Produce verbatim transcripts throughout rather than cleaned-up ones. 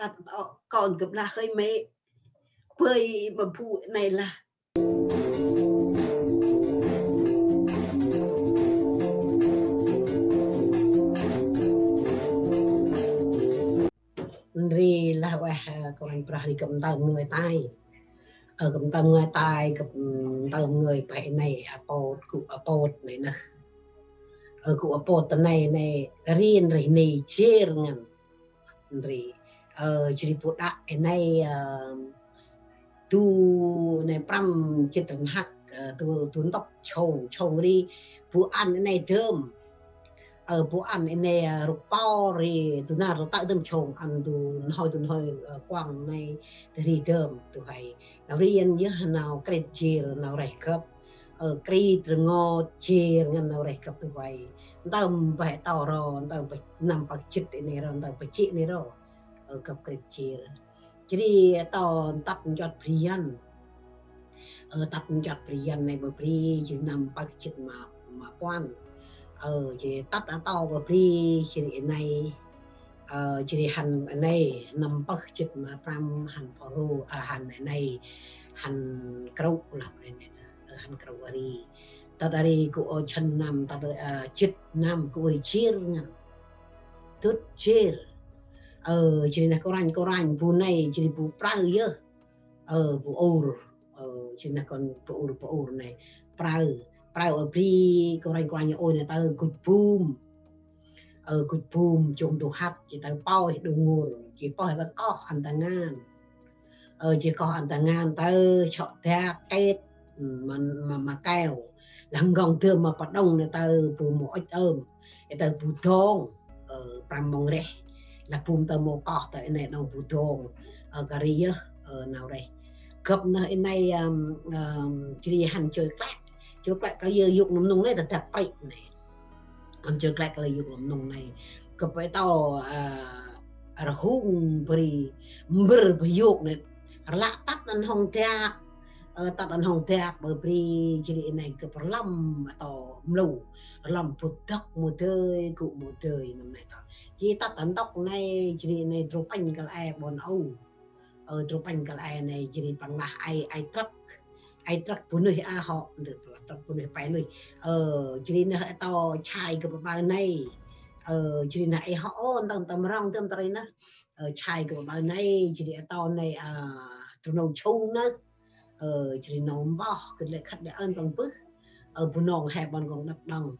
Ăt ơ, kon gâp lah hơi mê. Bơi ma bu nây lah. Ndri lah ueh, ơ, kôranh Brah ri gâp ntơm ngơi tay. Ơ, gâp ntơm ngơi tay, gâp ntơm ngơi pah nây, apôt, gŭ apôt nây nơh. Ơ, gŭ apôt ta nây nây, ri ndri nây jêr ngăn. Ndri, ơ, jêh ri bu đă nây, ơ, du nây prăm jêt rnhăk, ơ, du, du ntŭk chông, chông ri bu ăn nây dơm. Ơ, bu ăn nây, ơ, rŭ pô ri, du nar du tơ̆ dơm chông ăn du nhoi, du nhoi, ơ, kuŏng nây, du ri dơm, du hơi. Nau riăn yơh nau krit jêr, nau reh gâp. Ơ, krit rngot jêr ngăn nau reh gâp du hơi. Ntơm pah tâo ro, ntơm pah năm pah jêt nây ro, ntơm pah jê̆ nây ro. Ơ, gâp krit jêr. Jêh ri tâo tât nchuăt bri ăn. Ơ, tât nchuăt bri ăn nây bơh bri, jêh ri năm pah jêt ma, ma puăn. Ơ, jêh ri tât a tâo bơh bri, jêh ri nây. Ơ, jêh ri hăn nây, năm pah jêt ma prăm hăn pô ru, ơ, hăn nây, hăn krŭ lah, ơ, hăn krŭ a ri. Tât a ri gŭ ơ jê̆t năm, tât, ơ, jê̆t năm gŭ ri jêr ngăn. Dŭt jêr. Ơ, jêh ri nơh kôranh, kôranh bu nây, jêh ri bu prao yơh. Ơ, bu ur. Ơ, jêh ri nơh kon bu ur, bu ur nây. Prao, prao a bri, kôranh, kôranh ôi nây tâo gŭch bum. Ơ, gŭch bum, jŏng du hăt, jêh tâo pôih đu ngur, jêh pôih tâo koh ăn ta ngan. Ơ, jêh koh ăn ta ngan tâo chŏ dak kêt, ma, ma, ma keo. Lah ngŏng dơm ma pa đŏng nây tâo bu mâu ŭch ơm. Ê tâo bu dong, ơ, prăm mông reh. Lah bum tâo mâu koh tâo nây đŏng bu dong. Ơ, kơt ri yơh, ơ, nau reh. Gâp nơh nây, ơm, ơm, jêh ri hăn joi klek. Joi klek kơt yơ yôk nâm nŭng nây ta dak prĭ nây. Ăn joi klek kơ lĕ yôk lăm nŭng nây. Gâp ê tâo, ơ, rhung bri, mbơr bơh yôk nây. Rlă tât ăn hŏng dak. Ơ, tât ăn hŏng dak bơh bri jêh ri nây gâp rlăm tâo mlâu. Rlăm bu dăk mâu dơi, gŭ mâu dơi nâm nây tâo. Jêh tât ăn ntŭk nây jêh ri nây drô pănh kăl e ƀon âu. Ơ, drô pănh kăl e nây, jêh ri păng lah ai, ai trăk. Ai trăk bu nuih a hŏ, ndri păng lah trăk bu nuih pe nuih. Ơ, jêh ri nơh ê tâo chai gâp ƀaƀơ nây. Ơ, jêh ri nơh ê hŏ, ô, ntơm tơm rŏng tơm tơri nơh. Ơ, chai gâp ƀaƀơ nây, jêh ri ê tâo nây, a, drô nâu chung nơh. Ơ, jêh ri nâu mboh, gĭt lĕ khât lĕ ơn păng bơh. Ơ, bu nong he ƀon gong đăp đŏng.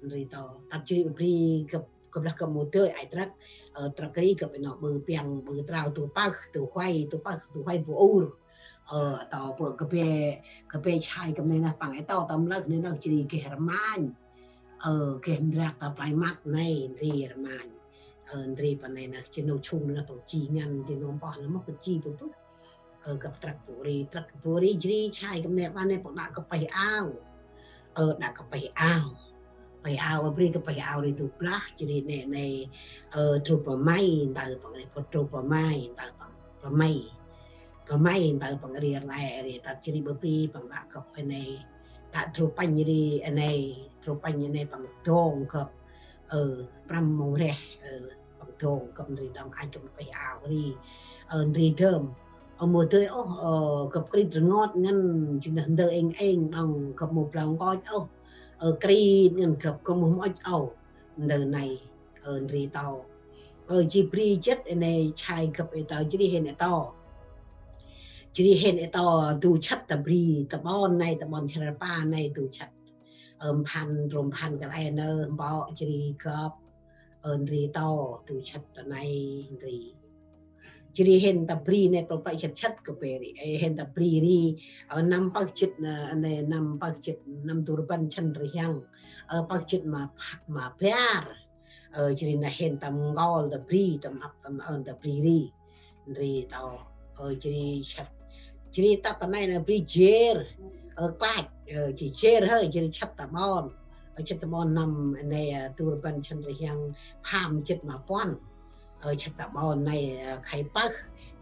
Ndri tâo, tât jêh ri bri gâp, gâp lah gâp mâu dơi ai trăk. Ơ, trăk ri gâp ê nô ƀư piăng, ƀư trao du pơh, du huay, du pơh, du huay bu ur. Ơ, tâo bu gâp ê, gâp ê chai gâp nây nơh păng ê tâo tơm lơh nây nơh jêh ri geh rmanh. Ơ, geh ndrak ta play măt nây, ndri rmanh. Ơ, ndri păng nây nơh, jêh nô chung nơh păng ji ngăn, jêh nô mboh nơh mâu kơ ji bơh bơh. Ơ, gâp trăk bu ri, trăk bu ri jêh ri chai gâp nây ƀa nây păng đă gâp peh ao. Ơ, đă gâp peh ao. Peh ao, bri gâp peh ao ri du blah, jêh ri nê nê, ơ, drô pa may, ntơ păng ri phŭt drô pa may, ntơ păng pa may. Pa may, ntơ păng ri rlai ri, tât jêh ri bơh bri păng đă gâp nê. Đă drô pănh ri nê, drô pănh nê păng dong gâp. Ơ, prăm mông reh, ơ, păng dong gâp ndri đŏng, ai gâp peh ao ri. Ơ, ndri dơm. Ơ, mâu dơi ôh, ơ, gâp krit rngot ngăn, jêh nơh ndơ êng êng đŏng, gâp mâu blau nkoch ôh. Ơ, krit ngăn gâp, gâp mâu mâu ôch ôh. Ndơ nây, ơ, ndri tâo. Ơ, jêh bri jêh nê chai gâp ê tâo, jêh ri hên ê tâo. Jêh ri hên ê tâo, du chăt ta bri, ta ƀon nây, ta ƀon Char Pa nây, du chăt. Ơ, mphăn, drô mphăn kăl e nơh, mbŏ, jêh ri gâp. Ơ, ndri tâo, du chăt ta nây, ndri. Jêh ri hên ta bri nê, plơ̆ plơ̆ chăt chăt gâp ri. Ê, hên ta bri ri, ơ, năm pơh jêt, ơ, nê, năm pơh jêt, năm du rbăn chăn rhiăng. Ơ, pơh jêt ma, ma bar. Ơ, jêh ri nơh hên ta mngol ta bri, ta măp ta, ơ, ta bri ri. Ndri tâo, ơ, jêh ri chăt. Jêh ri tât ta nây nơh bri jêr. Ơ, klach, ơ, jêh jêr hơi, jêh ri chăt ta ƀon. Ơ, chăt ta ƀon năm nê, ơ, du rbăn chăn rhiăng pham jêt ma puăn. Ơ, chăt ta ƀon nây, ơ, khay pơh,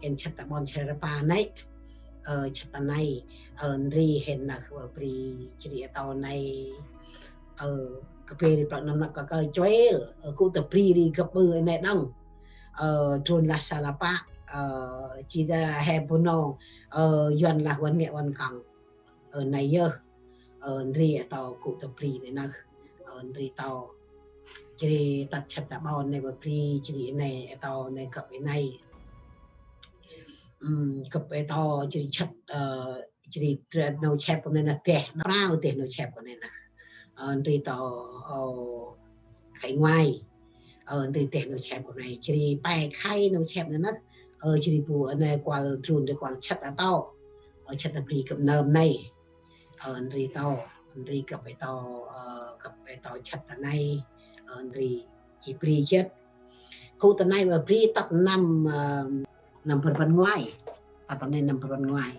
hên chăt ta ƀon Char Pa nây. Ơ, chăt ta nây, ơ, ndri hên nơh, ơ, bri jêh ri ê tâo nây. Ơ, gâp ri plơ̆ năm năp kơ kơ chuêl, ơ, gŭ ta bri ri gâp ƀư nê đŏng. Ơ, drôn lah sa la pă, Ơ, jêh ri he bu nô, ơ, Yuăn lah Yuăn Mẹ Yuăn Kông. Ơ, nây yơh. Ơ, ndri atâo gŭ ta bri nây nơh. Ơ, ndri atâo. Jêh ri tât sât ta ƀon nây ƀa bri, jêh ri nây atâo nây gâp nây. Ừm, gâp atâo jêh ri sât, ơ, jêh ri nô chep gâp nây nơh, deh prao deh nô chep gâp nây nơh. Ơ, ndri atâo, ơ, khay ngoai. Ơ, ndri deh nô chep gâp nây, jêh ri pe khay nô chep nây nơh. Ơ, jêh ri bu nây kuăl drôn, ndri kuăl sât atâo. Ơ, sât ta bri gâp nơm nây. Ơ, ndri atâo, ndri gâp atâo, ơ, gâp atâo sât ta nây. Ơ, ndri jêh bri jêt. Gŭ ta nây ƀa bri tât năm, ơ, năm bar rbăn ngoai. Tât ta nây năm bar rbăn ngoai.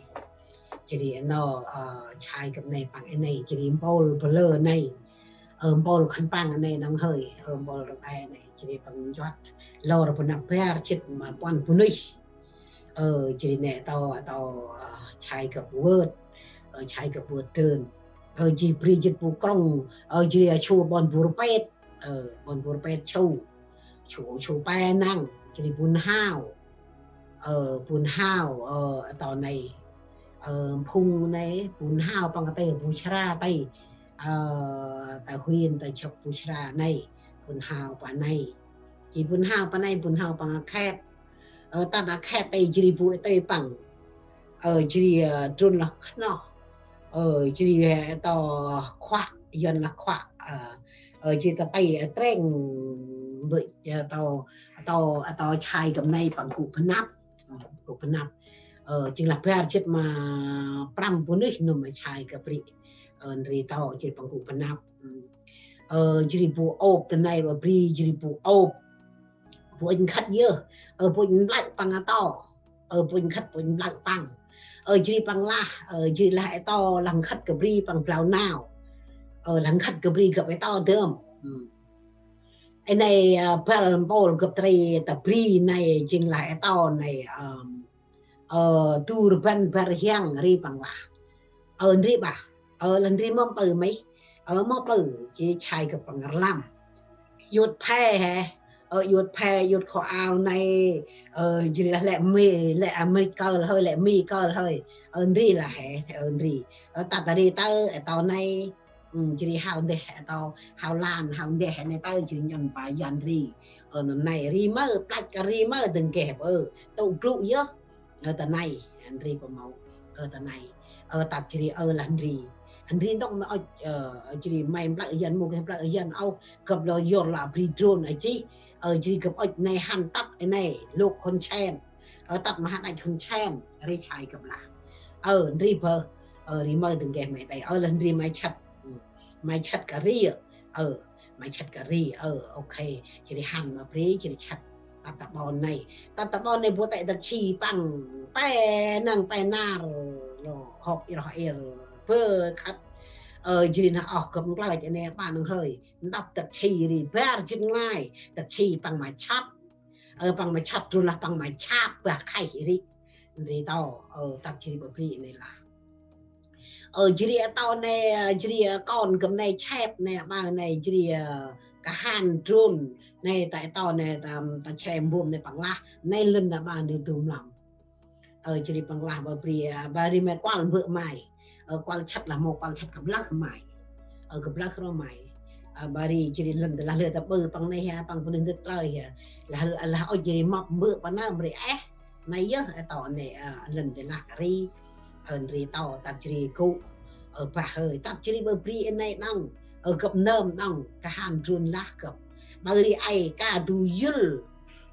Jêh ri nô, ơ, sai gâp nây păng nây, jêh ri mpôl bơ lơ nây. Ơ, mpôl khân păng nây nơh hơi, ơ, mpôl rơđê nây, jêh ri păng nchuăt. Lor bu năp bar jêt ma puăn bunuyh. Ơ, jêh ri nê atâo, atâo, ơ, sai gâp vơt. Ơ, sai gâp vơt dơn. Ơ, jêh bri jêt bu krŭng. Ơ, jêh ri a su ƀon bu rpet. Ơ, ƀon bu rpet su. Su, su pe năng. Jêh ri bu n'hao. Ơ, bu n'hao, ơ, atâo nây. Ơ, phung nây, bu n'hao păng ta bu sra ta. Ơ, ta huyện, ta srôk bu sra nây. Bu n'hao pa nây. Jêh bu n'hao pa nây, bu n'hao păng a khet. Ơ, tât a khet ta jêh ri bu ta păng. Ơ, jêh ri, ơ, drôn lah khnoh. Ơ, jêh ri, ơ, atâo khuă, Yuăn lah khuă. Ơ, ơ, jêh ri ta tây, ơ, treng. Bơ, ơ, atâo, atâo, atâo sai gâp nây păng gŭ bơnăp. Ơ, gŭ bơnăp. Ơ, jêng lah bar jêt ma prăm bunuyh nơm ma sai gâp bri. Ơ, ndri atâo jêh ri păng gŭ bơnăp. Ơ, jêh ri bu ôp ta nây ƀa bri, jêh ri bu ôp. Bu ŭch nkhât yơh. Ơ, bu ŭch nplơ̆ păng atâo. Ơ, bu ŭch nkhât bu ŭch nplơ̆ păng. Ơ, jêh ri păng lah, ơ, jêh ri lah atâo, lah nkhât gâp bri păng blao nau. Ơ, lah nkhât gâp bri gâp atâo dơm. Nây, ơ, băl mpôl gâp ta ri ta bri nây, jêng lah atâo nây, ơ, ơ, du rbăn bar rhiăng ri păng lah. Ơ, ndri ƀah. Ơ, lah ndri mâm pư mih. Ơ, mâm pư, jêh sai gâp păng rlăm. Iăt phe he. Ơ, iăt phe, iăt kho ao nây. Ơ, jêh ri lah lĕ mi, lĕ Amêrik kơl hơi, lĕ Mi kơl hơi. Ơ, ndri lah he, ơ, ndri. Ơ, tât ta ri tơ, atâo nây. Ơ, jêh ri hao ndeh, atâo hao lan, hao ndeh he nây tơ, jêh ri nhŭn pa Yuăn ri. Ơ, nây ri mơ, plăch kơ ri mơ, dâng geh, ơ, tŭ glŭ yơh. Ơ, ta nây, ndri pa mâu. Ơ, ta nây. Ơ, tât jêh ri, ơ, lah ndri. Ndri ntŭk ma ŭch, ơ, jêh ri may mplơ̆ Yuăn, mâu geh mplơ̆ Yuăn ôh, gâp lŏ yor lah bri drôn a jêh. Ơ, jêh ri gâp ŭch nây hăn tât nây, lôk Hun Sen. Ơ, tât ma hăn ăch Hun Sen, ri sai gâp lah. Ơ, ndri bơh, ơ, ri mơ dâng geh may ta, ơ, lah ndri may sât. May sât kơ ri, ơ. May sât kơ ri, ơ, ok. Jêh ri hăn ma bri, jêh ri sât. Tât ta ƀon nây. Tât ta ƀon nây bu tê dak si păng. Pe năng pe nar. Lŏ hŏk i roh ir. Bơ khât. Ơ, jêh ri nơh oh gâp nklach nây ƀa nơh hơi. Ntâp dak si ri bar jêt nglay. Dak si păng ma sât. Ơ, păng ma sât, drôn lah păng ma sât, ƀah khay ri. Ndri atâo, ơ, tât jêh ri ƀa bri nây lah. Ơ, jêh ri atâo nây, ơ, jêh ri, ơ, kon gâp nây chep nây, ƀa nây, jêh ri, ơ, kahan drôn nây, ta atâo nây, ta, ta chrê mbôm nây păng lah, nây lơn nây ƀa nây dum lăm. Ơ, jêh ri păng lah ƀa bri, ơ, ƀa ri may kuăl mbơ̆ may. Ơ, kuăl sât lah mâu kuăl sât kơ blơh may. Ơ, kơ blơh ro may. Ơ, ƀa ri jêh ri lơn lah lơ ta ƀư păng nây ha, păng bunuyh ndât trơi ha. Lah, lah ôh jêh ri mâp mbơ̆ pa nơm ri eh. Nây yơh, ơ, atâo nây, ơ, lơn ta lah kơ ri. Ơ, ndri atâo, tât jêh ri gŭ. Ơ, bah hơi, tât jêh ri ƀa bri nây đŏng. Ơ, gâp nơm đŏng, kahan drôn lah gâp. Ƀa ri ay ka du yŭl.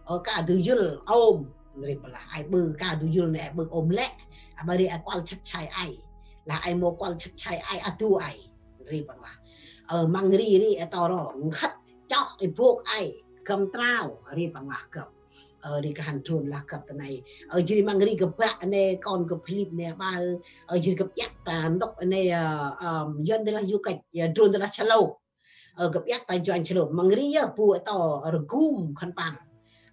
Ơ, ka du yŭl ôm. Ndri păng lah ay ƀư ka du yŭl nây, ay ƀư ôm lĕ. Ơ, ƀa ri ay kuăl sât sai ay. Lah ay mâu kuăl sât sai ay, a du ay. Ri păng lah. Ơ, măng ri ri atâo ro, nkhât, chŏk, i bôk ay, găm trao, ri păng lah gâp. Ơ, ri kahan drôn lah gâp ta nây. Ơ, jêh ri măng ri gâp ƀă nây, kon gâp Philip nây ƀă. Ơ, jêh ri gâp iăt ta ntŭk nây, ơ, ơ, Yuăn ta lah yu kăch, ya, drôn ta lah chalô. Ơ, gâp iăt ta Yuăn chalô. Măng ri yơh bu atâo rgum khân păng.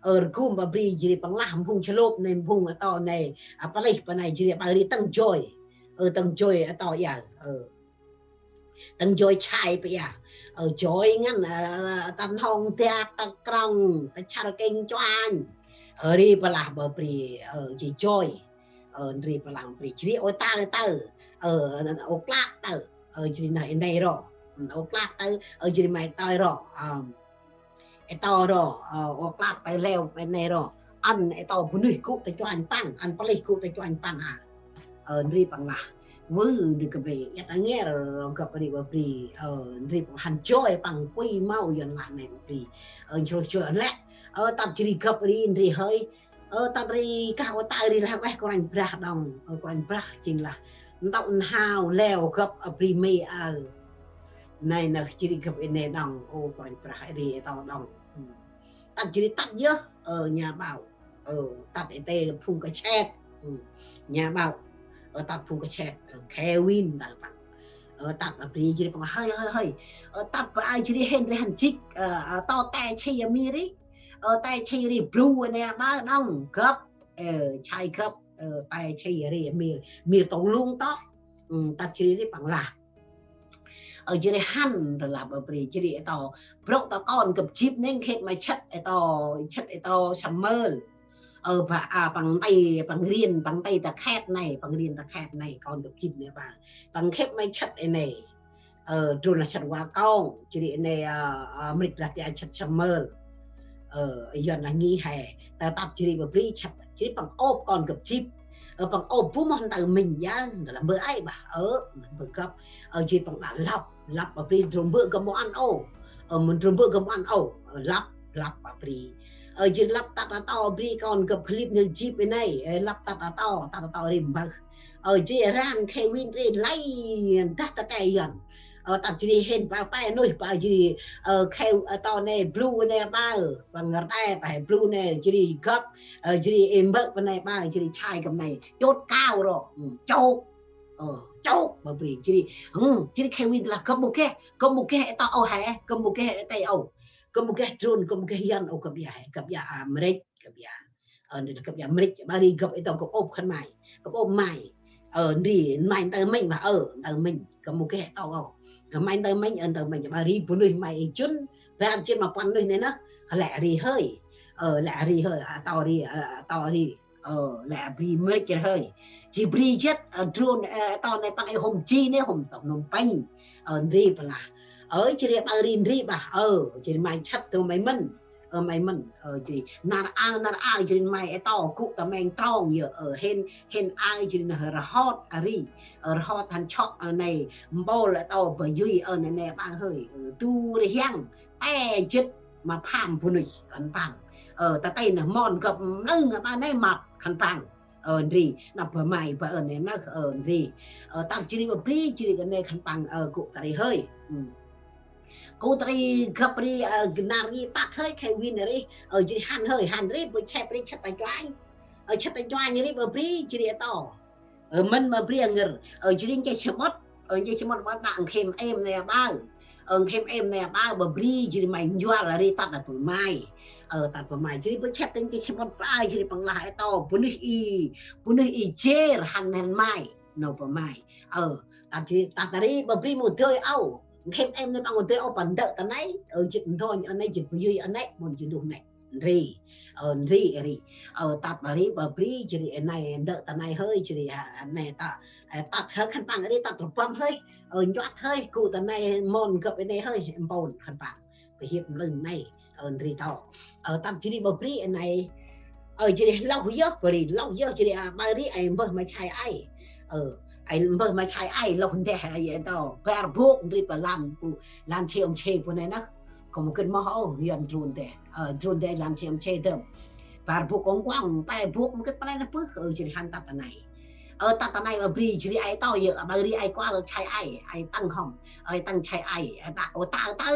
Ơ, rgum ƀa bri jêh ri păng lah mphung chalô nây mphung atâo nây. Ơ, palih pa nây jêh ri ƀa ri tăng joi. Ơ, tăng joi atâo ya. Ơ. Tăng joi chai pa ya. Ơ, joi ngăn, ơ, ta nhông dak, ta krŏng, ta char kêng chuanh. Ơ, ri plah bơh bri, ơ, ji joi. Ơ, ri plah bri. Jri ô tơ tơ. Ơ, ô klak tơ. Ơ, jri nơh i nây ro. Ơ, ô klak tơ. Ơ, jri may tơ ro. Ơ, e to ro. Ơ, ô klak tơ leo i nây ro. Ăn e to bunuyh gŭ ta chuanh păng. Ăn pơlih gŭ ta chuanh păng a. Ơ, ri păng lah. Wư ri kơ bri. Ia ta nger gâp ri bơh bri. Ơ, ri păng hăn joi păng pui mau Yuăn lah nây bơh bri. Ơ, jro joi lĕ. Ơ, tât jri gâp ri ndri hơi. Ơ, tât ri kah ô tơ ri lah ueh Kôranh Brah đŏng. Ơ, Kôranh Brah jêng lah ntŭk n'hao leo gâp a bri mê aơ. Nây nơh jri gâp i nây đŏng. Ơ, Kôranh Brah ri i to đŏng. Tât jri tât yơh, ơ, nhà báo. Ơ, tât i tê phung cassette. Nhà báo. Ơ, tât phung cassette. Ơ, Kevin tât păng. Ơ, tât a bri jri păng hơi hơi hơi. Ơ, tât bơh a jri hên ri hăn jik. Ơ, ơ, to te chi a mi ri. Ơ, te chi ri bru nê ƀa đŏng gâp. Ơ, chai gâp. Ơ, te chi ri mir, mir tông lung to. Tât jri ri păng lah. Ơ, jri hăn ri lah bơh bri jri e to. Brô̆ ta kon gâp jip nê khêt ma chăt e to, chăt e to Samơl. Ơ, bơh a păng tê, păng rian, păng tê ta khet nây, păng rian ta khet nây, kon gâp jip nê ƀa. Păng khêt ma chăt e nây. Ơ, drôn lah chăt wa kông, jri nê, ơ, ơ, mrêch lah tia chăt Samơl. Ơ, Yuăn lah ngih he, ta tât jri bơh bri chăt, jri păng ôp kon gâp jip. Ơ, păng ôp bu moh ntơ minh ya, lah bơh ai ƀa, ơ, bơh gâp, ơ, jri păng đă lăp, lăp bơh bri drôn bơh gâp mâu ăn ôh. Ơ, mâu drôn bơh gâp mâu ăn ôh, ơ, lăp, lăp bơh bri. Ơ, jri lăp tât a to bri kon gâp Philip nê jip i nây, ơ, lăp tât a to, tât a to ri mbơh. Ơ, jri ran Kevin ri lay dah ta kê Yuăn. Ơ, tât jri hên pa pe nuih pa jri, ơ, khe, ơ, to nê bru nê ƀa, păng rte pa bru nê jri gâp, ơ, jri i mbơh pa nê ƀa, jri chai gâp nê. Chôt kao ro, chôt. Ơ, chôt, bơh bri jri. Jri Kevin lah gâp mâu geh, gâp mâu geh e to ôh he, gâp mâu geh e tê ôh. Gâp mâu geh drôn, gâp mâu geh Yuăn ôh, gâp ya he, gâp ya a mrêch. Gâp ya. Ơ, ndri gâp ya mrêch, ƀa ri gâp i to gâp ôp khân may. Gâp ôp may. Ơ, ndri may ntơ minh ƀa, ơ, ntơ minh. Gâp mâu geh to ôh. Ơ, may ntơ minh, ơ, ntơ minh. Ƀa ri bunuyh may i jŭn, bar jŭn ma puăn nuih nê nơh. Lĕ ri hơi. Ơ, lĕ ri hơi, a to ri, a to ri. Ơ, lĕ bri mrêch hơi. Jri bri jêt, ơ, drôn, ơ, to nê păng i hôm ji nê hôm tông nôm păng. Ơ, ndri plah. Ơ, jri ƀa ri ndri ƀa. Ơ, jri may chăt tơ may mĭn. Ơ, may mĭn, ơ, jri nar a, nar a, jri may e to gŭ ta meng trong yơh, ơ, hên, hên a, jri nơh rơhot a ri, ơ, rơhot hăn chok, ơ, nê, mpôl e to bơh yui, ơ, nê, nê, ƀa hơi, ơ, du rhiăng, pe jêt ma pham bunuyh, khân păng. Ơ, ta tê nơh mon gâp nơh ngă ƀa nê măt, khân păng. Ơ, ndri, năp bơh may, bơh ơ nê nơh, ơ, ndri. Ơ, tât jri bơh bri, jri kơ nê khân păng, ơ, gŭ ta ri hơi. Gŭ ta ri gâp ri, ơ, nar ri tât hơi Kevin ri, ơ, jri hăn hơi, hăn ri, bơh chep ri chăt ta chuanh. Ơ, chăt ta chuanh ri bơh bri, jri e to. Ơ, mĭn ma bri a ngêr, ơ, jri nchê samƀŭt, ơ, nchê samƀŭt ƀa đă nkhêm êm nê ƀa. Ơ, nkhêm êm nê ƀa, bơh bri, jri may njuăl ri tât a bơh may. Ơ, tât bơh may, jri bơh chep ta nchê samƀŭt ƀa, jri păng lah e to, bunuyh i, bunuyh i jêr hăn hăn may. Nô bơh may. Ơ, tât jri, tât ta ri, bơh bri mâu dơi ôh. Nkhêm êm nê păng mâu dơi ôh, păng ndơ ta nây. Ơ, jêt ndôn, ơ, nê, jêt bơh yui, ơ, nê, môn jêh nduh nê. Ndri. Ơ, ndri, ri. Ơ, tât ƀa ri, bơh bri, jri, ơ, nê, ndơ ta nê hơi, jri, a, nê ta, ơ, tât hơi khân păng ri, tât rơbăm hơi. Ơ, njuăt hơi, gŭ ta nê, môn gâp nê hơi, mpôn khân păng. Bơh hiêp mlưng nê. Ơ, ndri to. Ơ, tât jri bơh bri nê. Ơ, jri lôh yơh, bri lôh yơh, jri a, ƀa ri ai mbơh ma chai ai. Ơ, ai mbơh ma chai ai, lôh ndeh ai, ai to. Bar bôk ndri pa lan, pu, lan chê om chê pu nê nơh. Kâ mâu gĭt moh ôh, Yuăn drôn ndeh. Ơ, drôn ndeh lan chê om chê dơm. Bar bôk kông kuăng, pe bôk mâu gĭt pa nê nơh pưh, ơ, jri hăn tât ta nê. Ơ, tât ta nê bơh bri, jri ai to yơh, ƀa ri ai kuăl chai ai, ai tăng hŏm, ai tăng chai ai, ai ta, ô ta, ta.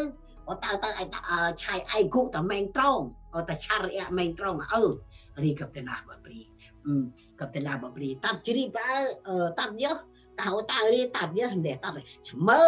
Ô, ta, ta, ai, ta, ơ, chai ai gŭ ta meng trong. Ô, ta char ia meng trong. Ơ, ri gâp tê lah bơh bri. Gâp tê lah bơh bri. Tât jri ƀa, ơ, tât yơh. Ta ô ta ri tât yơh, ndeh tât. Chmơ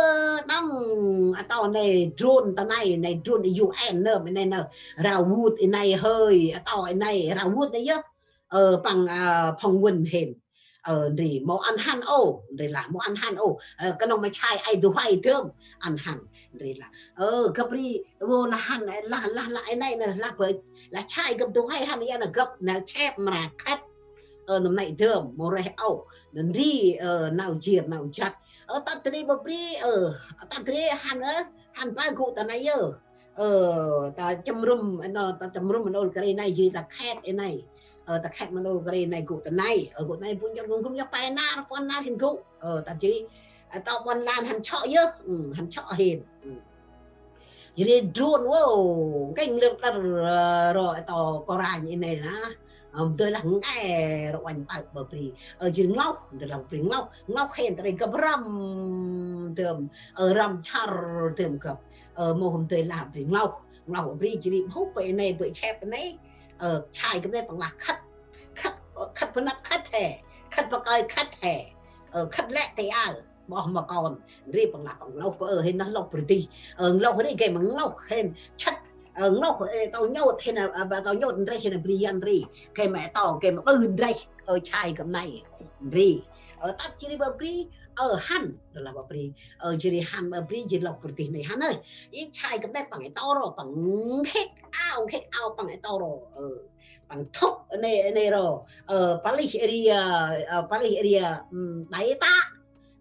đŏng, a to nê drôn ta nê, nê drôn U N nơm, nê nơh. Ra vut i nê hơi, a to i nê, ra vut nê yơh. Ơ, păng, ơ, phŏng vân hên. Ơ, ndri mâu ăn hăn ôh, ndri lah mâu ăn hăn ôh. Ơ, knŏng ma sai ai du huê dơm ăn hăn, ndri lah. Ơ, gâp ri, ơ, lah hăn, lah, lah, lah, ê nây nê, lah bơi, lah sai gâp du huê hăn, ya nê gâp nê chép mra khât. Ơ, nâm nây dơm, mâu rêh ôh, nê ndri, ơ, nau jêr, nau jăt. Ơ, tât ri bơh bri, ơ, tât ri hăn, ơ, hăn ba gŭ ta nây yơ. Ơ, ta chăm rŭm, ơ, nô, ta chăm rŭm ma nôl kri nây, jêh ta khêt ê nây. Ơ, ta khêt ma nôl kri nây gŭ ta nây. Ơ, gŭ ta nây pun chăm rŭm gŭ ya pe nar, puăn nar hên gŭ. Ơ, ta jêh, ơ, ta puăn lan hăn chŏ yơ. Ơ, hăn chŏ hên. Ơ. Jêh ri drôn, wow, kêng lơr lơr, ơ, ro, ơ, ta kôranh ê nây nê. Ơ, mâu dơi lah ngê ro uănh pơk bơh bri. Ơ, jêh ri ngloh, mâu dơi lah bri ngloh. Ngloh hên ta ri gâp răm dơm. Ơ, răm char dơm gâp. Ơ, mâu hôm dơi lah bri ngloh. Ngloh bri jêh ri bhŭp bơh ê nây, bơh chép ê nây. Ơ, sai gâp nây păng lah khât. Khât, ơ, khât bơh năp khât he. Khât bơh kơi khât he. Ơ, khât lĕ tê aơ. Bơh ma kon, ndri păng lah păng ngloh kơ, ơ, hên nơh ngloh bri dih. Ơ, ngloh ri gay ma ngloh hên chăt. Ơ, ngloh, ơ, tâo nhôt hên, ơ, ba tâo nhôt ndrêh hên bri yăn ri. Gay ma tâo, gay ma ƀư ndrêh, ơ, sai gâp nây. Ndri. Ơ, tât jêh ri bơh bri, ơ, hăn, lah bơh bri. Ơ, jêh ri hăn bơh bri, jêh ri ngloh bri dih nây hăn ơi. Ih sai gâp nây păng ê tâo ro, păng khêt ao, khêt ao păng ê tâo ro. Ơ, păng thŭk nê, nê ro. Ơ, pơlih ri, ơ, ơ, pơlih ri, ơ, ưm, đáy ta.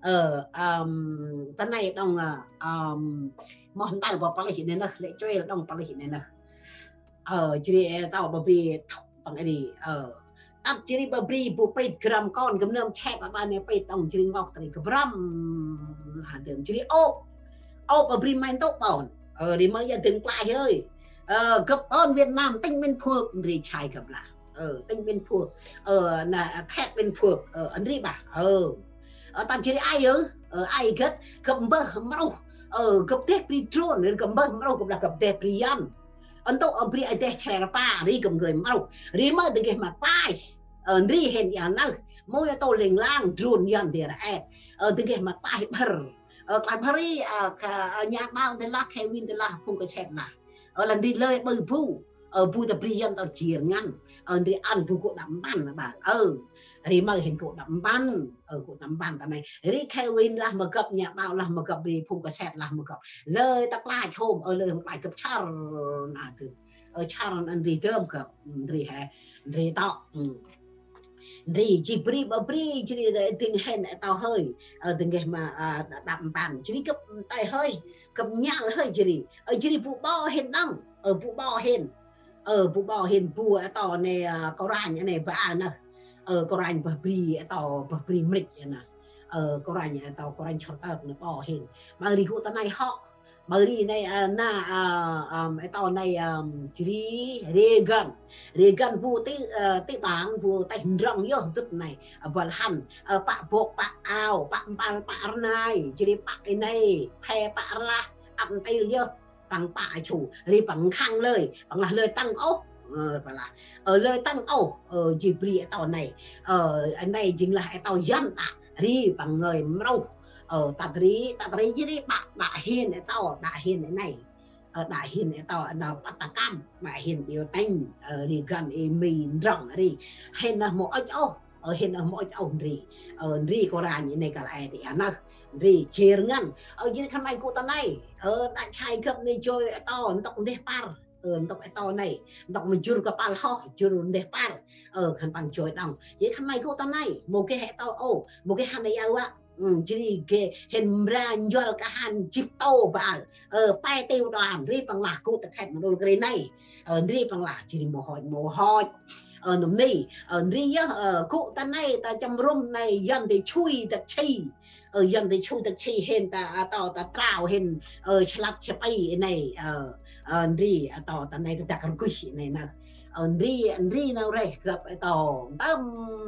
Ơ, ưm, ta nây đŏng, ơ, ưm, moh ntơ bơh pơlih nê nơh, lĕ chuê đŏng pơlih nê nơh. Ơ, jêh ri, ơ, tâo bơh bri thŭk păng ri, ơ. Tât jêh ri bơh bri bu pit gram kon, gâp nơm chép ba nê pit đŏng jêh ri ngloh ta ri gâp răm. Lah dơm jêh ri ôp. Ôp bơh bri may ntŭk ƀon. Ơ, ri mơ ya dâng klaih hơi. Ơ, gâp ƀon Việt Nam, tỉnh Bình Phước, ndri sai gâp lah. Ơ, tỉnh Bình Phước. Ơ, nê, khêt Bình Phước. Ơ, ndri bah. Ơ. Ơ, tât jêh ri ai ơ. Ơ, ai gâp, gâp mbơh mrôh. Ơ, gâp deh bri drôn, gâp mbơh mrôh, gâp lah gâp deh bri yăn. Ơ, ntŭk, ơ, bri ai deh chre rpa, ri gâp ngơi mrôh. Ri mơ dâng geh ma klaih. Ơ, ndri hên ya nơh. Mâu ya tô ling lang, drôn yăn dê ra et. Ơ, dâng geh ma klaih bhơr. Ơ, klaih bhơr ri, ơ, ka, ơ, nhà báo dê lah, Kevin dê lah, phung cassette lah. Ơ, lah ndri lơi ƀư bu. Ơ, bu ta bri yăn ta jêr ngăn. Ơ, ndri ăn bu gŭ đăp mpăn bah. Ơ, ri mơ hên gŭ đăp mpăn. Ơ, gŭ đăp mpăn ta nây. Ri Kevin lah ma gâp, nhà báo lah ma gâp, ri phung cassette lah ma gâp. Lơi ta klaih hôm, ơ, lơi ta klaih gâp char na dơm. Ơ, char na ndri dơm gâp. Ơ, ndri he, ndri tŏ. Ơ. Ndri, jêh bri bơh bri, jêh ri dâng hên ê tâo hơi. Ơ, dâng geh ma, ơ, đăp mpăn. Jêh ri gâp tay hơi. Gâp nhăl hơi jêh ri. Ơ, jêh ri bu ƀô hên đŏng. Ơ, bu ƀô hên. Ơ, bu ƀô hên bu ê tâo nê, ơ, kôranh nê ba nơh. Ơ, kôranh bơh bri ê tâo bơh bri mrêch nơh. Ơ, kôranh ê tâo kôranh chor tơk nê ƀô hên. Ƀă ri gŭ ta nây hŏ. Ƀă ri nây, ơ, na, ơ, ơ, ê tâo nây, ơ, jêh ri Reagan. Reagan bu ti, ơ, ti bang bu têh ndrŏng yơh dŭt nây. Ơ, băl hăn, ơ, pă bok, pă ao, pă mpăl, pă rnai, jêh ri pă ê nây, phe pă rlah, ăp ntil yơh. Păng pă a chu, ri păng nkhăng lơi, păng lah lơi tăng ôh. Ơ, păng lah, ơ, lơi tăng ôh, ơ, jêh bri ê tâo nây. Ơ, ê nây jêng lah ê tâo yăn ta, ri păng ngơi mrôh. Ơ, tât ri, tât ri jêh ri ƀă, ƀă hên ê tâo, ƀă hên ê nây. Ơ, ƀă hên ê tâo, ơ, tâo pă ta kăm, ƀă hên điêu tênh, ơ, ri găn ê mri ndrŏng ri. Hên nơh mâu ŭch ôh, ơ, hên nơh mâu ŭch ôh ndri. Ơ, ndri kôranh ê nây kăl e ti a nơh. Ndri jêr ngăn. Ơ, jêh ri khân may gŭ ta nây. Ơ, đă sai gâp nê joi ê tâo, ntŭk ndeh păr. Ơ, ntŭk ê tâo nây. Ntŭk ma jŭr kơpal hoh, jŭr ndeh păr. Ơ, khân păng joi đŏng. Jêh ri khân may gŭ ta nây. Mâu geh ê tâo ôh. Mâu geh hăn ê yau a. Ơ, jêh ri geh hên mra njuăl kahan jêh tô băl. Ơ, pe tiu đŏng, ndri păng lah gŭ ta khêt ma nôl kri nây. Ơ, ndri păng lah, jêh ri mâu hŏch, mâu hŏch. Ơ, nâm ni, ơ, ndri yơh, ơ, gŭ ta nây, ta chăm rŭm nây, yăn dê chui ta chi. Ơ, yăn dê chui ta chi hên ta, a, tâo ta trao hên, ơ, slăt spi nây, ơ, ơ, ndri, a, tâo ta nây ta dak rgui nây nơh. Ơ, ndri, ndri nau reh gâp, ơ, tâo, ntơm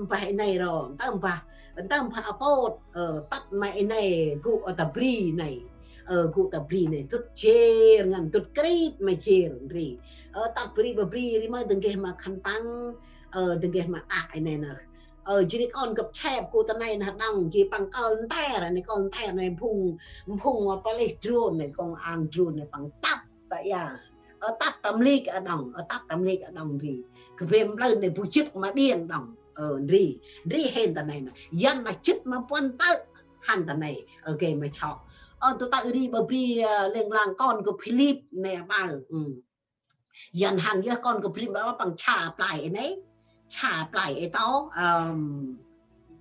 bah nây ro, ntơm bah, ntơm bah apot, ơ, tât ma i nây gŭ, ơ, ta bri nây. Ơ, gŭ ta bri nây, dŭt jêr, ngăn dŭt krit ma jêr, ndri. Ơ, tât bri bơh bri, ri mơ dâng geh ma khân păng, ơ, dâng geh ma đă i nây nơh. Ơ, jêh ri kon gâp chep gŭ ta nây nơh đŏng, jêh ri păng kơl nter, nây kơl nter nây phung, phung, ơ, pơlih drôn nây, công an drôn nây păng tăp, ta ya. Ơ, tăp tâm lik, ơ, đŏng, ơ, tăp tâm lik, ơ, đŏng ri. Gâp bêm plơ̆ nây bu jêt ma điên đŏng. Ơ, ndri, ndri hên ta nây nơ. Yăn ma jêt ma puăn tơ̆ hăn ta nây. Ơ, gay ma chŏ. Ơ, tơ tơ̆ ri ƀa bri, ơ, lêng lang kon gâp Philip nê ƀaơ. Yăn hăn yơh kon gâp Philip ƀaơ păng cha play ê nê. Cha play ê tô.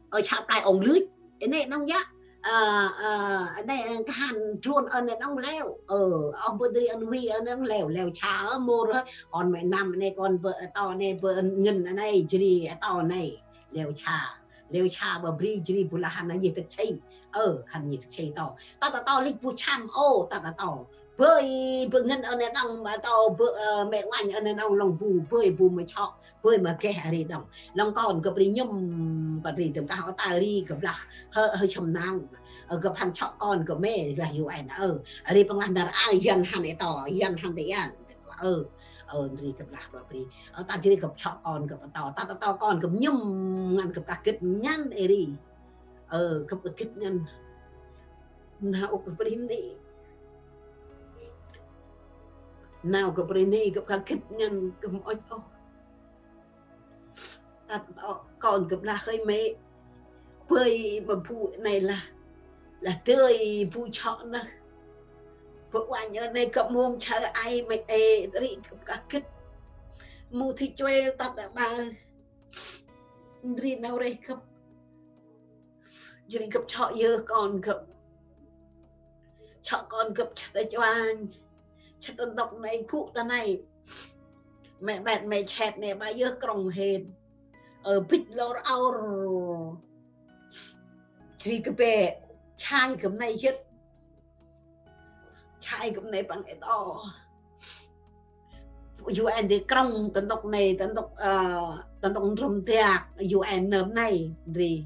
Ơ, cha play ong lưch. Ê nê nŏng yă. Ơ, ơ, ê nê khan drôn ơ nê nŏng leo. Ơ, ơ bơ dri ơ wi ơ nê nŏng leo, leo cha ơ mô rơ. Kon mê năm ê nê kon bơ ơ tô nê bơ ngân ơ nê jri ơ tô nê. Leo cha. Leo cha ƀa bri jri bu lah hăn nê nhih tâk chê. Ơ, hăn nhih tâk chê tô. Ta ta tô lĕ bu chăm ô, ta ta tô. Bơi, bơi ngân ơ nê nŏng, ơ tô, bơi, ơ, mê uanh ơ nê nŏng lŏng bu, bơi bu ma chŏ. Bơi ma geh a ri đŏng. Lŏng kon gâp ri nhŭm, gâp ri tơm kah ơ ta ri gâp lah. Hơi, hơi chăm nang. Ơ, gâp hăn chŏ kon gâp mê, lah U N. Ơ, a ri păng lah ndar a, yăn hăn ê tô, yăn hăn tê ya. Ơ, ơ, ri gâp lah ƀa bri. Ơ, ta jri gâp chŏ kon gâp tô. Ta, ta tô kon gâp nhŭm, ngăn gâp kah gĭt ngăn ê ri. Ơ, gâp kah gĭt ngăn. Nau gâp ri nê. Nau gâp ri nê, gâp kah gĭt ngăn, gâp mâu ôh. Ta, ta, kon gâp lah hơi mê. Bơi ma bu nê lah. Lah dơi bu chŏ nơ. Bu uanh ơ nê gâp môm chơ ai mê ê ri gâp kah gĭt. Mâu thi chuê ta ta ƀa. Ndri nau rêh gâp. Jri gâp chŏ yơh kon gâp. Chŏ kon gâp chă ta chuanh. Chă ta ntŭk nê gŭ ta nê. Mê ƀet mê chet nê ƀa yơh krŏng hên. Ơ, bĭch lor aur. Jri gâp bê. Chai gâp nê jêt. Chai gâp nê păng ê tô. U N dê krŏng ta ntŭk nê, ta ntŭk, ơ, ta ntŭk ndrôm dak, U N nơm nê, ndri,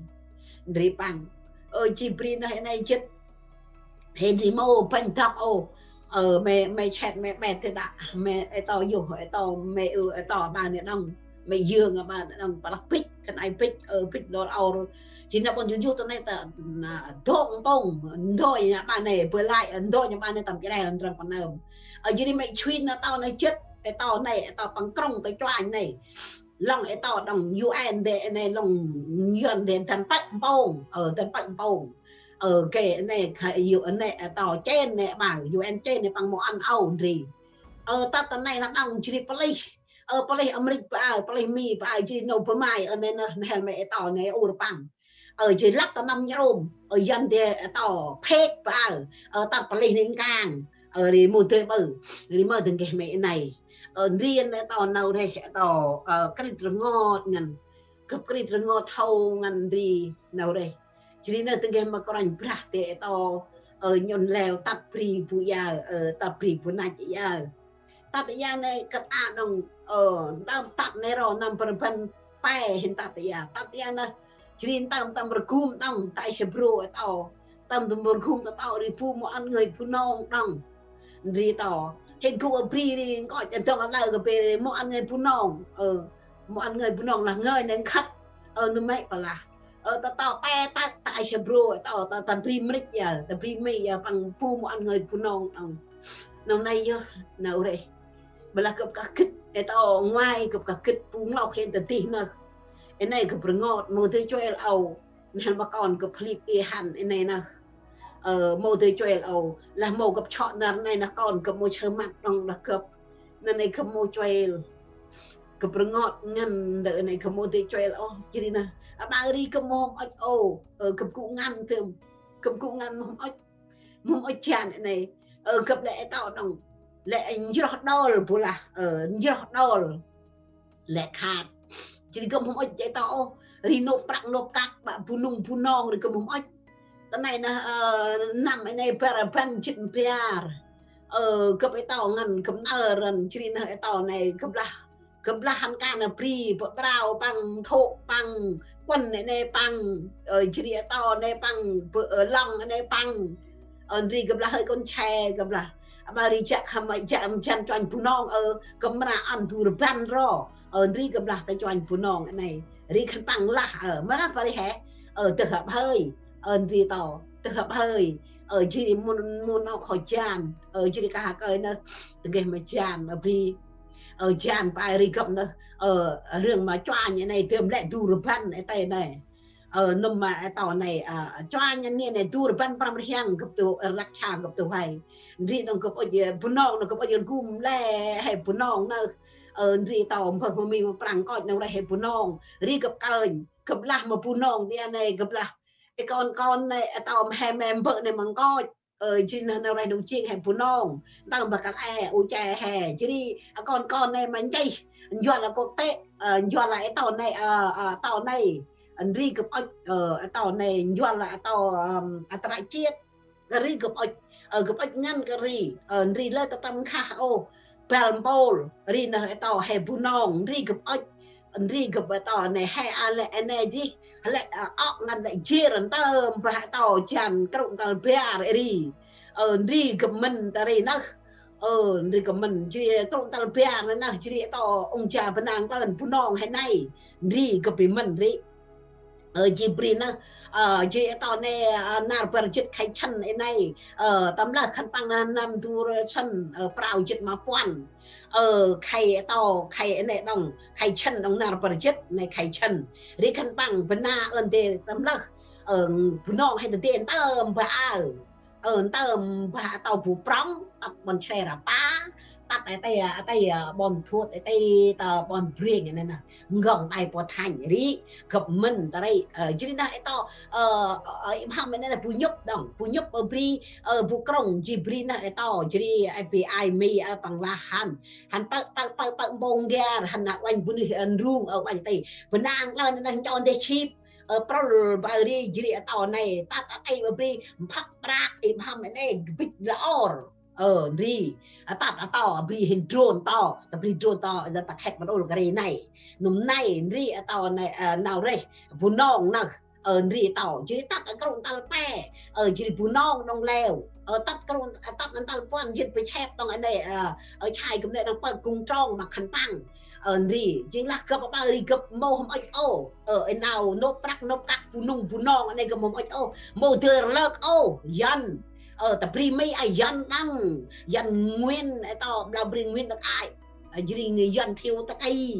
ndri păng. Ơ, jri bri nơh ê nê jêt. Hên ri mâu bênh dăk ô. Ơ, mê, mê chet, mê ƀet tê đă, mê ê tô yôh, ê tô, mê ư, ê tô ƀa nê đŏng. Mê yơng ƀa nê đŏng, ƀa lah bĭch, khân ay bĭch, ơ, bĭch lor aur. Jri nê ƀon yôh yôh ta nê ta, na, dŏng mpông, ndoi nê ƀa nê, bơi lai, ndoi nê ƀa nê tăm jrel ndrăng păng nơm. Ơ, jri mê chuin nê tô nê jêt, ê tô nê, ê tô păng krŏng ta chuanh nê. Lŏng ê tô đŏng U N dê, ê nê lŏng U N dê dăn pơk mpông, ơ, dăn pơk mpông. Ơ, gê ê nê, kha, U N dê, ê tô chên nê ƀa, U N chên nê păng mâu ăn âu ndri. Ơ, ta ta nê nê đŏng jri pơlih. Ơ, pơlih Amêrik ƀa, pơlih Mi ƀa, jri nô bơmai, ơ, nê nê, nê hel mê ê tô nê ur păng. Ơ, jri lăp ta năm nhrôm, ơ, U N dê, ê tô, phêk ƀa, ơ, ta pơlih nê nkang. Ơ, ri mâu dơi ƀư, ri mâu dơi geh mê ê nê. Ơ, ndri ê tô nau rêh, ê tô, ơ, krit rngot ngăn. Gâp krit rngot thâu ngăn ndri nau rêh. Jri nê dâng geh ma kôranh Brah tê ê tô, ơ, nhŭn leo tât bri bu yơ, ơ, tât bri bu nach yơ. Tât yơ nê kơt a đŏng, ơ, ntơm tât nê ro năm bơr băn pe hên tât yơ. Tât yơ nê, jri ntơm tơm rgum đŏng, tay sa bro ê tô. Tơm tơm rgum ta tô ri bu mâu ăn ngơi Bunong đŏng. Ndri tô. Hên gŭ a bri ri, nkoch a dŏng a lơ gâp bri ri, mâu ăn ngơi Bunong. Ơ, mâu ăn ngơi Bunong lah ngơi nê nkhât. Ơ, nơm mê ƀa lah. Ơ, ta tô pe ta, ta ai sa bro, ta, ta, ta bri Mrik yơ, ta bri Mi yơ, păng bu mâu ăn ngơi Bunong, ơ. Nau nây yơh, nau rêh. Ƀa lah gâp kah gĭt, ê tô ngoai gâp kah gĭt, bu nglok hên ta dih nơh. Ê nê gâp rngot, mâu dơi chuêl âu, nê ma kon gâp Philip ê hăn, ê nê nơh. Ơ, mâu dơi chuêl âu, lah mâu gâp chŏ nar nê nơh kon gâp mâu chơ măt đŏng lah gâp. Nê nê gâp mâu chuêl. Gâp rngot ngăn ndơ nê gâp mâu dơi chuêl ôh, jri nơh. Aƀaơ ri gâp mâu hôm ŭch ôh, ơ, gâp gŭ ngăn tơm. Gâp gŭ ngăn mâu hôm ŭch. Mâu hôm ŭch jan nê. Ơ, gâp lĕ ê tô đŏng. Lĕ njroh đol bu lah, ơ, njroh đol. Lĕ khât. Jri gâp mâu hôm ŭch ê tô ôh. Ri nôk prăk nôk kăk, ƀă Bunong Bunong ri gâp mâu hôm ŭch. Ta nê nơh, ơ, năm ê nê bar băn jê̆t mbiar. Ơ, gâp ê tô ngăn gâp nơr răn, jri nơh ê tô nê gâp lah. Gâp lah hăn kan a bri, bơ brao păng, thôk păng, kuăn ê nê păng, ơ, jri ê tô nê păng, bơ, ơ, lŏng ê nê păng. Ơ, ndri gâp lah hơi kon che, gâp lah. Aƀaơ ri jă khăm, jă jan chuanh Bunong, ơ, gâp mra ăn du rbăn ro. Ơ, ndri gâp lah ta chuanh Bunong ê nê. Ri khân păng lah, ơ, mra pa ri he. Ơ, dơh hăp hơi. Ơ, ndri tô, dơh hăp hơi. Ơ, jri mâu, mâu nau kho jan. Ơ, jri kah kơi nơh, dâng geh ma jan, ma bri. Ơ, jan pa ri gâp nơh, ơ, rhiăng ma chuanh nây dơm lĕ du rbăn ê tê nây. Ơ, nâm ma ê tâo nây, ơ, chuanh nây nây du rbăn prăm rhiăng gâp tu, ơ, rlăk cha gâp tu hay. Ndri nơh gâp ŭch, ơ, Bunong nơh gâp ŭch, ơ, gŭm lĕ he Bunong nơh. Ơ, ndri tâo mbơh ma mi ma Prăng nkoch nơh rê he Bunong. Ri gâp kơnh, gâp lah ma Bunong ti nây gâp lah. Ê kon kon nây, ê tâo ma he me mbơ̆ nây ma nkoch. Ơ, jêh ri nơh nau reh nông jêng he Bunong, ntơm mbah kăl e, u che he, jêh ri, ơ, kon kon nây ma nchih, njuăl a quốc tế, ơ, njuăl a ê tâo nây, ơ, ơ, tâo nây, ndri gâp ŭch, ơ, ê tâo nây, njuăl a ê tâo, ơ, a trại chiết, kơ ri gâp ŭch, ơ, gâp ŭch ngăn kơ ri, ơ, ndri lơi ta tâm nkhah ôh, băl mpôl, ri nơh ê tâo he Bunong, ndri gâp ŭch, ndri gâp ê tâo nây he a lĕ ê nây jêh, lĕ, ơ, ŏk ngăn lĕ jêr ntơm mbah ê tâo jan krŭng tal bar ri. Ơ, ndri gâp mĭn ta ri nơh. Ơ, ndri gâp mĭn jêh krŭng tal bar nây nơh jêh ri ê tâo ŭng ja bơnang klơn Bunong he nây. Ndri gâp bi mĭn ri. Ơ, jêh bri nơh, ơ, jêh ê tâo nây, ơ, nar bar jêt khay sĭn ê nây, ơ, tâm lah khân păng nơh năm du rbăn sĭn, ơ, prao jêt ma puăn. Ơ, khay ê tâo, khay ê nây đŏng, khay sĭn đŏng nar bar jêt, nây khay sĭn. Ri khân păng bơna ơn dê tâm lah, ơ, Bunong he ta dê ntơm mbah aơ. Ơ, ntơm mbah ê tâo bu prŏng, tât ƀon Sre Rapa, tât ê tê, ê tê, ơ, ƀon Thuôt, ê tê, ta ƀon Breng nây nơh. Ngŏng đai pô thanh ri, gâp mĭn ta ri, ơ, jêh ri nơh ê tâo, ơ, ơ, ơ, i bham ê nây nơh bu nhŭp đŏng, bu nhŭp ơ bri, ơ, bu krŭng, jêh bri nơh ê tâo, jêh ri ê bi ai mi, ơ, păng lah hăn. Hăn pơk, pơk, pơk, pơk mpông gar, hăn nơh uănh bunuyh, ơ, ndrung, ơ, uănh ti. Bơnang klơn nơh nchon dê chip, ơ, prôl ba ri jêh ri ê tâo nây, tât ê tê ơ bri, mphăk brak, i bham ê nây, bĭch la or. Ơ, ndri, ơ, tât ê tâo, ơ bri hên drôn tâo, ta bri drôn tâo, ơ, ta khĕt ma ôl kơ ri nây. Nâm nây, ndri ê tâo nây, ơ, nau reh, Bunong nơh, ơ, ndri tâo, jêh ri tât ơ krŭng tal pe, ơ, jêh ri Bunong đŏng leo, ơ, tât krŭng, ơ, tât nơh tal puăn, jêh ri bi chep đŏng ê nây, ơ, ơ, chai gâp nây đŏng pơk gung trong ma khân păng. Ơ, ndri, jêng lah gâp ƀa ri gâp mâu hôm ŭch ôh, ơ, ê nau nôk prăk, nôk kăk, Bunong, Bunong, ê nây gâp mâu hôm ŭch ôh, mâu dơi rlơk ôh, Yuăn. Ơ, ta bri mi a Yuăn đŏng, Yuăn Nguyễn, ê tâo, blau bri Nguyễn Đức Ai. Ơ, jêh ri ngi Yuăn Thiệu ta kay.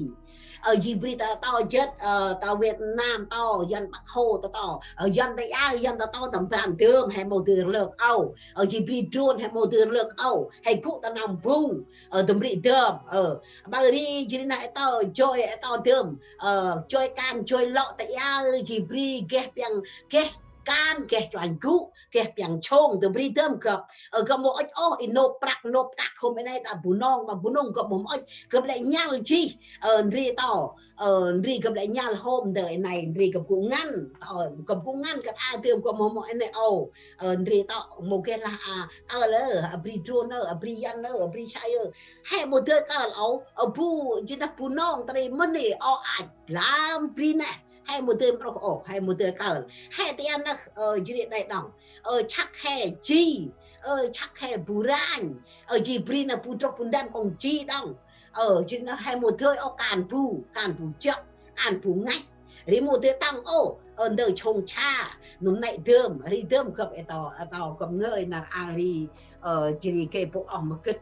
Ơ, jêh bri ta tâo jêt, ơ, ta Việt Nam tâo, Yuăn Bác Hồ ta tâo. Ơ, Yuăn ta aơ, Yuăn ta tâo tâm ban dơm, he mâu dơi rlơk ôh. Ơ, jêh bri drôn, he mâu dơi rlơk ôh. He gŭ ta nau bu. Ơ, dơm ri dơm. Ơ, ƀa ri jêh ri nơh ê tâo, joi ê tâo dơm. Ơ, joi kan, joi lŏ ta aơ, jêh bri geh piăng, geh kan, geh chuanh gŭ. Geh piăng chông, dơm ri dơm gâp. Ơ, gâp mâu ŭch ôh, i nôk prăk, nôk prăk hôm ê nây, ta Bunong, ta Bunong, gâp mâu ŭch, gâp lĕ nhăl jêh, ơ, ndri tâo, ơ, ndri gâp lĕ nhăl hôm ndơ ê nây, ndri gâp gŭ ngăn, ơ, gâp gŭ ngăn, gâp a dơm gâp mâu mâu ê nây ôh, ơ, ndri tâo, mâu geh lah a, ơ, lơ, a bri drôn ơ, a bri Yuăn ơ, a bri sai ơ, he mâu dơi kơl ôh, ơ, bu, jêh ta Bunong, ta ri mơnê, o ach, lam bri neh, he mâu dơi mƀrôh ôh, he mâu dơi kơl. He ti ăn nơh, ơ, jêh ri đai đŏng. Ơ, chăk he ji, ơ, chăk he bu ranh, ơ, jêh bri nơh bu drôh bu ndăm kŏng ji đŏng. Ơ, jêh nơh he mâu dơi ôh kan bu, kan bu jŏk, kan bu ngăch. Ri mâu dơi tăng ôh, ơ, ndơ chông cha, nŭm nây dơm, ri dơm gâp ê tâo, ê tâo gâp ngơi nar a ri, ơ, jêh ri gay bôk oh ma gĭt.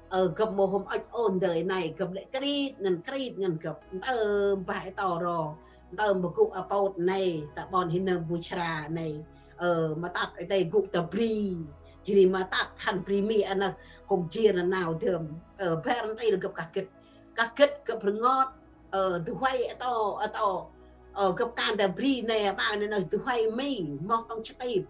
Ơ, gâp mâu hôm ŭch ôh ndơ ê nây, gâp lĕ krit, ngăn krit, ngăn gâp, ntơm bah ê tâo ro. Ntơm ma gŭ apôt nây, ta ƀon hên nơm bu chra nây. Ơ, ma tât ê tê gŭ ta bri. Jêh ri ma tât hăn bri mi a nơh, hôm jêr nơh nau dơm. Ơ, bar ntil gâp kah gĭt. Kah gĭt gâp rngot. Ơ, du huê a tâo, a tâo. Ơ, gâp kan ta bri nây, a ƀa nây nơh du huê mi, moh păng chtip.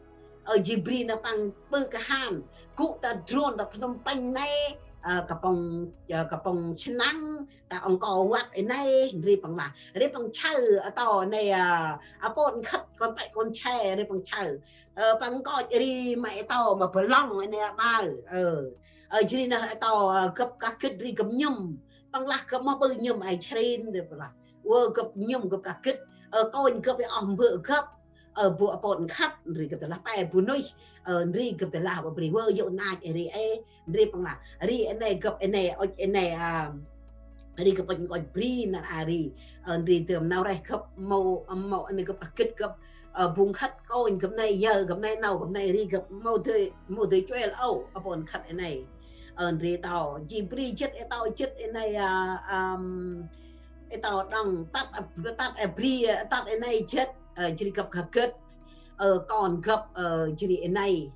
Ơ, jêh bri nơh păng ƀư kahan. Gŭ ta drôn ta Phnom Penh nây, ơ, kapŏng, ơ, kapŏng Chnang, ta Angkor Wat ê nây, ri păng lah. Ri păng chaơ, a tâo nây, ơ, apôt nkhât, kon pĕ kon che, ri păng chaơ. Ơ, păng nkoch ri ma ê tâo, ma Bơ Long ê nây a ƀa. Ơ, ơ, jêh ri nơh ê tâo, ơ, gâp kah gĭt ri gâp nhŭm. Păng lah gâp moh ƀư nhŭm ai chrin, ri păng lah. Ơ, gâp nhŭm gâp kah gĭt. Ơ, kônh gâp ê oh mbơ̆ gâp. Ơ, bu apôt nkhât, ri gâp ta lah pe bunuyh. Ơ, ri gâp ta lah ƀa bri vơ yô̆ nach ê ri ê. Ri păng lah. Ri ê nây gâp ê nây, ôch ê nây, a, ri gâp ôch nkoch bri nar a ri. Ơ, ri dơm nau reh gâp mâu, mâu ê nây gâp kah gĭt gâp, ơ, bu nkhât kônh gâp nây, yơ gâp nây, nau gâp nây, ri gâp mâu dơi, mâu dơi chuêl ôh, apôt nkhât ê nây. Ơ, ndri tâo, jêh bri jêt, ê tâo jêt, ê nây, a, ăm, ê tâo đŏng, tât, a, tât, a, bri, a, tât ê nây jêt, ơ, jêh ri gâp kah gĭt, ơ, kon gâp, ơ, jêh ri ê nây,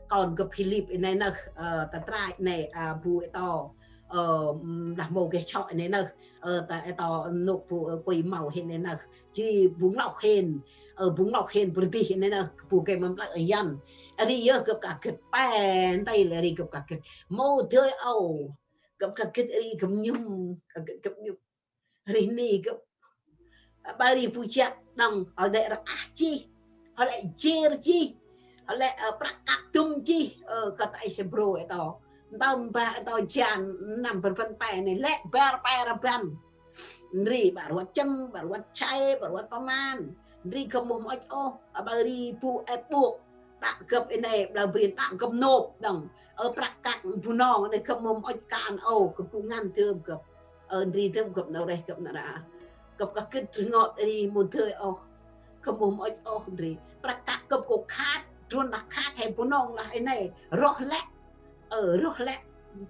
kon gâp Philip ê nây nơh, ơ, ta trai ê nây, a, bu ê tâo, ơ, ưm, lah mâu geh chŏ ê nây nơh, ơ, ta ê tâo nôk bu, ơ, kui mâu hên ê nây nơh, jêh ri bu ngŏk hên, ơ, bu ngŏk hên bơh dih ê nây nơh, bu geh mâm plơ̆ ơ yăn. Ri yơh gâp kah gĭt, pe ntil ri gâp kah gĭt. Mâu dơi âu, gâp kah gĭt ri gâp nhŭm, kah gĭt gâp nhŭm. Ri ni gâp, ƀă ri bu jăk đŏng, hŏ lĕ rah jêh, hŏ lĕ jêr jêh, hŏ lĕ, ơ, prăk kăk dŭm jêh, ơ, kơt ay se bro ê tâo. Ntơm ba ê tâo jan năm bar rbăn pe nây, lĕ bar pe rbăn. Ndri ƀă rvăt châng, ƀă rvăt chay, ƀă rvăt pơman. Ndri gâp mâu mâu ŭch ôh, ƀă ri bu êp ƀôk. Đă gâp ê nây, ƀlao brin đă gâp nộp đŏng. Ơ, prăk kăk Bunong nây gâp mâu mâu ŭch kan ôh, gâp gŭ ngăn dơm gâp. Ơ, ndri dơm gâp nau reh gâp nau ra. Gâp kah gĭt rngot ri mâu dơi ôh. Gâp mâu mâu ŭch ôh ndri. Prăk kăk gâp kŏ khât, drôn lah khât he Bunong lah ê nây. Roh lĕ. Ơ, roh lĕ.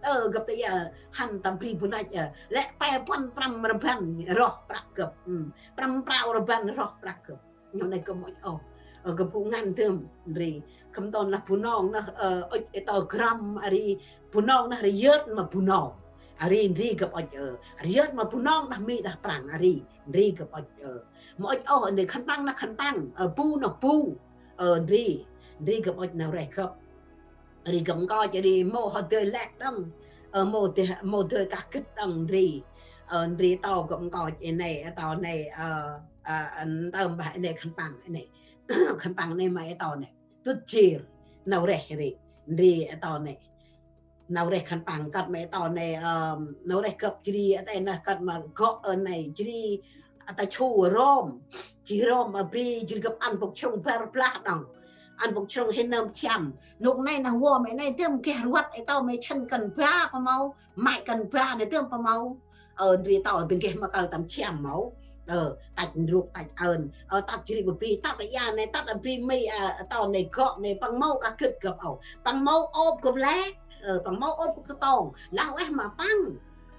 Ơ, gâp ta ya hăn tâm bri bu năch, ơ. Lĕ pe puăn prăm rbăn roh prăk gâp. Ưm. Prăm prao rbăn roh prăk gâp. Nau nây gâp mâu ŭch ôh. Ơ, gâp gŭ ngăn dơm ndri. Khăm ton lah Bunong nơh, ơ, ŭch ê tâo gram a ri Bunong nơh ri yơt ma Bunong. A ri ndri gâp ŭch, ơ. Ri yơt ma Bunong đah Mi đah Prăng a ri. Ndri gâp ŭch, ơ. Mâu ŭch ôh, ndri khân păng nơh khân păng. Ơ, bu nơh bu. Ơ, ndri. Ndri gâp ŭch nau reh gâp. Ri gâp nkoch ri mâu hŏ dơi lĕ đŏng. Ơ, mâu dơi, mâu dơi kah gĭt đŏng ndri. Ơ, ndri tâo gâp nkoch ê nây, ê tâo nây, ơ, ơ, ntơm ba ê nây khân păng ê nây. Khân păng nây ma ê tâo nây. Dŭt jêr. Nau reh ri. Ndri ê tâo nây. Nau reh khân păng kơt ma ê tâo nây, ơ, nau reh gâp jêh ri, ê tâo nây kơt ma gŏ ơ nây jêh ri, ơ, ta chu rom. Jêh rom a bri, jêh ri gâp ăn bôk chrông bar blah đŏng. Ăn bôk chrông hên nơm chiăm. Nôk nây nơh vua mê nây dơm geh rvăt, ê tâo mê chăn kăn ba pa mâu, măi kăn ba nây dơm pa mâu. Ơ, ndri tâo dâng geh ma kơl tâm chiăm mâu. Ơ, tăch ndrôk tăch ơn. Ơ, tăch jêh ri ƀă bri, tăch a ya nây, tăch a bri Mi, ơ, tâo nây gŏ nây, păng mâu kah gĭt gâp âu. Păng mâu ôp gâp lĕ. Ơ, păng mâu ôp gâp tong. Lah ueh ma păng.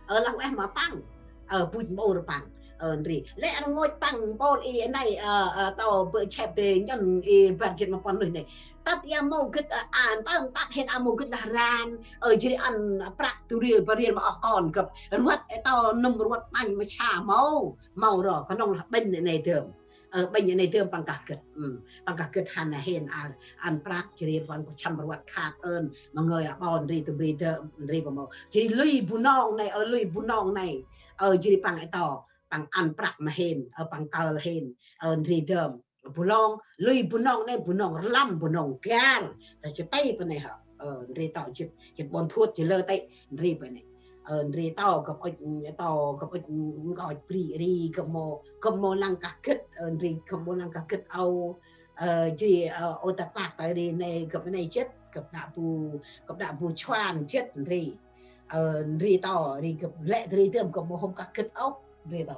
Ơ, lah ueh ma păng. Ơ, buch mpôr păng. Ơ, ndri. Lĕ rngôch păng mpôl i nây, ơ, ơ, tâo bơ̆ chep dê nhăn i bar jêt ma puăn nuih nây. Tăt ya mâu gĭt, ơ, ăn, tơm tăt hên a mâu gĭt lah ran. Ơ, jêh ri ăn prăk tu riêl ba riêl ma oh kon gâp. Rvăt, ê tâo nŭm rvăt păng ma sa mâu. Mâu ro, knŏng lah ƀĕnh nây dơm. Ơ, ƀĕnh nây dơm păng kah gĭt. Ưm, păng kah gĭt hăn a hên a, ăn prăk jêh ri păng kŏ chăm rvăt khât ơn. Ma ngơi a ƀon ri tŭm ri dơm, ri pa mâu. Jêh ri lui Bunong nây, ơ, lui Bunong nây. Ơ, jêh ri păng ê tâo. Păng ăn prăk ma hên, ơ, păng kơl hên, ơ, ndri dơm. Bunong, lui Bunong nây, Bunong rlăm, Bunong gar. Ta jêh tay pa nây hŏ. Ơ, ndri tâo jêh, jêh ƀon thuôt jêh lơ tay, ndri pa nây. Ơ, ndri tâo gâp ŭch, tâo gâp ŭch nkoch bri ri, gâp mâu, gâp mâu lăng kah gĭt, ơ, ndri gâp mâu lăng kah gĭt âu. Ơ, jêh ri, ơ, ơ ta klak ta ri nây, gâp nây jêt, gâp đă bu, gâp đă bu chuan jêt ndri. Ơ, ndri tâo, ri gâp lĕ ri dơm gâp mâu hôm kah gĭt ôh, ndri tâo.